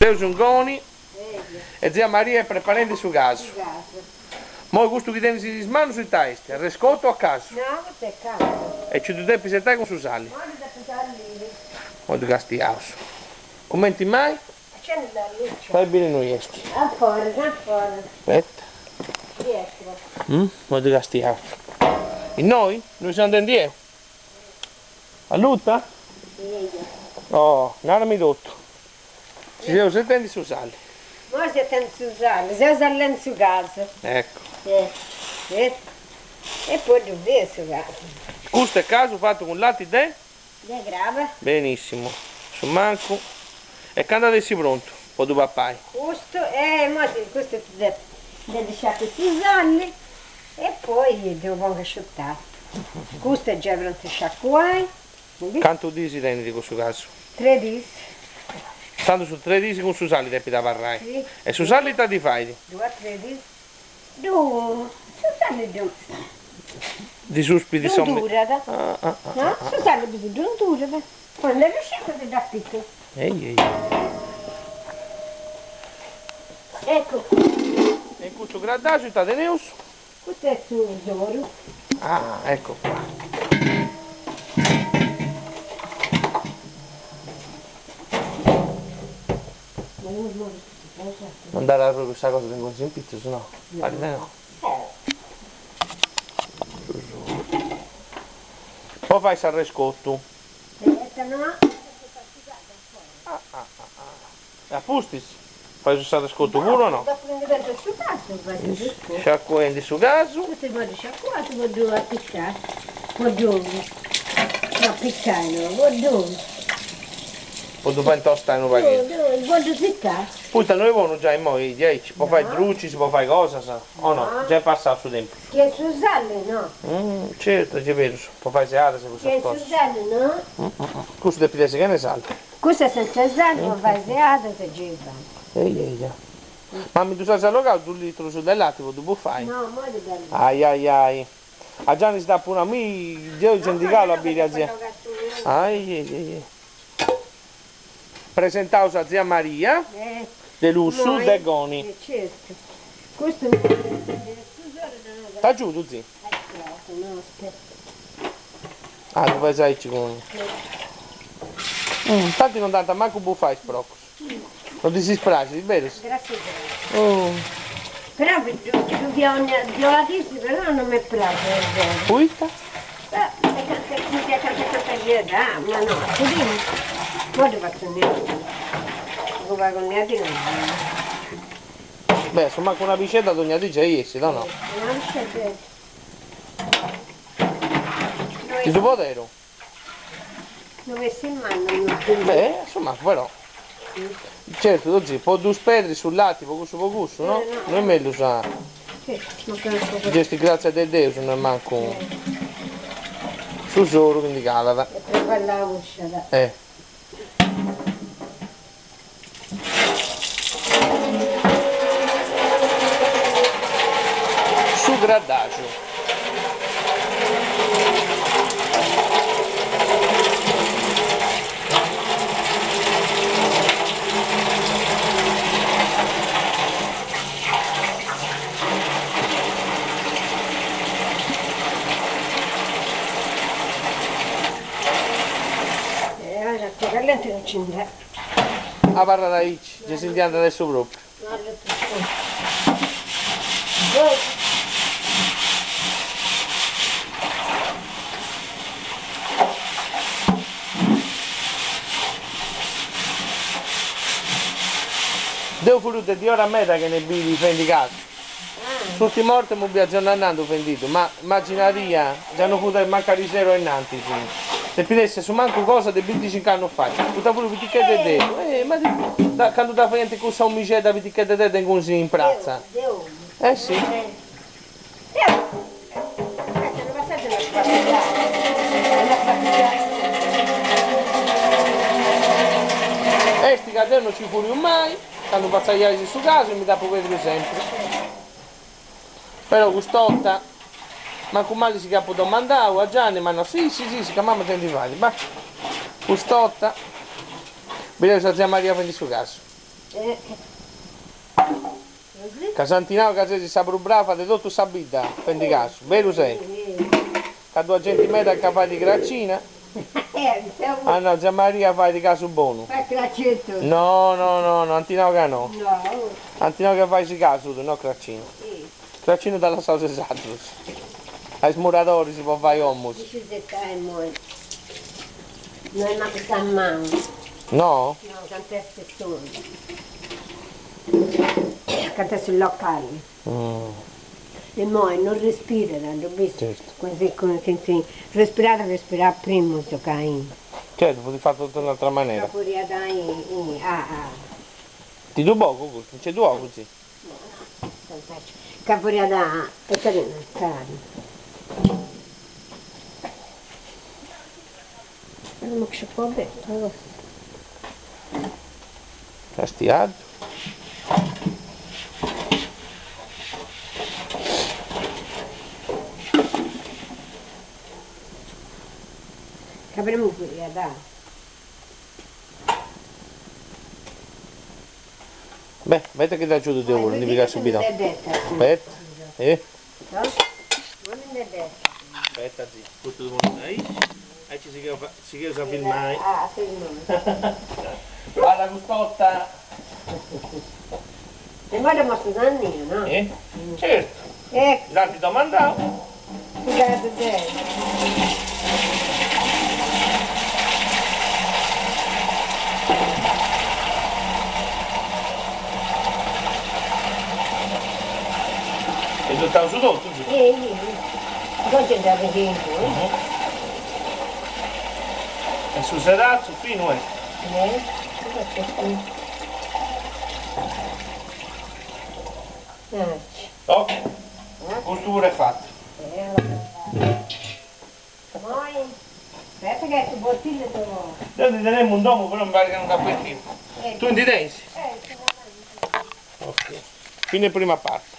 Seus in Goni e zia Maria est preparendi su casu. Moi custu chi tenis in is manus ita est? Arrescotu o casu? No, custu est casu. E ci ddu depis 'etai cun su sali. Moi ddu depu salliri. Moi ddu castiaus. Cumenti mai? Accendi la luce. Fai biri innui est. A foras, a foras. Aspetta. Dietro. Moi ddu castiaus. Innoi? Innui seu andendi 'eu? Alluta? Oh, narami totu. Ci seus 'etendi su sali. Moi seus 'etendi su sali, seus sallendi su casu. Ecco. E poi ddu feus su casu. Custu est casu fatu cun lati de? De craba. Benissimu. Su mancu. E candu at essi prontu po ddu papai? Custu, eh, moi custu ddu sciacu su sali E poi ddu pongu a asciutai. Custu est giai prontu a sciacuai. Cantu dis tenit cussu casu? Tre dis. Tandu su tre dis cun su sali depit abarrai. Si. E su sali ita ddi fait? Ddu a tre dis. Ddu, su sali ddu. Ddi suspit Ddu indurat. No? Su sali bis ddu indurat. Poi nde ddu sciacuas e dd'apicas. Ehi ehi. Ecco qui. E in custu graddaxu ita teneus? Custu est su soru. Ah, ecco qua. Non nd'at propriu cussa cosa de inguni in pitzus, no? Parit de no. Su soru. Po fai s'arrescotu. Ah ah ah ah. E a pustis fais s'arrescotu puru o no? Sciacuendi su casu. Po ddu fai intostai unu pagheddu. Poita no est bonu giai immoi diaici po fai drucis, po fai cosas, o no? Giai est passau su tempus. Chi est su sali no? Certu, est berus, po fai seadas e cussas cosas. Chi est su sali no? Custu depit essi chene sali. Custu est senza sali po fai seadas e gei fait. Eia eia. Ma mi ddus as allogau dus litrus de lati po ddu bufai? No, moi ddu ddu. Ai ai ai. A Gianni si dd'apu nau, mi deu gei ndi calu a biri a zia. Ai ai ai. Presentaus a zia Maria Delussu de Goni. Certu. Custu su soru no. T'agiudu zi? Ah ddu fais aici cun. Tanti non dd'ant mancu bufai is procus. Non ddis spraxit, berus? Grazie Però ddu fia dioadissi però non mi praxit. Poita? Ma no, poi ddu fatzu niadinu. Pagu pagu niadinu. Beh, assumancu una piscedda dogna dì gei essit, o no? Una piscedda. Ti ddu poderu? No essit mannu no. Beh, assumancu però. Certu, zi, po ddu sperdiri su lati po cussu po cussu, no? No est mellus a. Gei est grazia de Deus, no est mancu su soru chi ndi calat. E prus bella usciat. Eh. Su graddaxu. Callenti non ci nd'est. Abarrat aici, gei si ndi andat de su propriu. Deu furiu de diora meda chene biri fendi casu. S'urtima 'orta emu biu a ziu Nannandu fendiddu, ma imaginaria già no fut mancu ariseru a innantis. Depit essi assumancu cosa de binticinc'annus fait, poita furiu pitichedda deu. Eh, ma candu dda faiant cussa 'omixedda piticheddededda ingunis in pratza. Eh si. Esti ca deu no ci furiu mai, candu fatzaiais su casu e mi dd'apu pediu sempri. Però cust'orta, mancu mali si chi apu domandau a Gianni, m'at nau, si si si, ca mama gei ndi fait, bah. Cust'orta, bideus a zia Maria fendi su casu. Ca s'ant nau ca ses sa prus brava de totu sa bidda fendi casu, berus est? Ca ddu at genti meda ca fait cracina, ant nau zia Maria fait casu bonu. No no no no, ant nau ca no. Ant nau ca fais casu tui, no cracina. Cracina dda lassaus a is atrus, a is muradoris po fai 'omus. No? Cant'est su locali. Immoi non respirat, ddu bis? Certu. Così come chi respirat respirat primu su ca in. Certu, fut fatu totu in un'altra manera. Ca podiat in a a. Ti ddu bogu custu? Nci ddu 'ogu, zi'? No, no, ca podiat a e ca. Castiaddu. Ca primu furiat. Beh, aspetta chi t'agiudu deu puru a ndi pigai su bidoni. Aspetta, eh. Aspetta zi, custu ddu poneus aici, aici sigheus a filmai. Balla cust'orta! E moi dda mostru Sannina, no? Eh, certu, dd'ant domandau. Su casu de. E ddu 'etaus totu, zi? Eh, nci nd'at cincu. E su sedatzu finu est? Eh, custu est finu. Ok, custu puru est fatu. Deu ndi tenemu in domu però mi parit ca non dd'apu 'etiu. Tui ndi tenis? Ok, fine prima parte.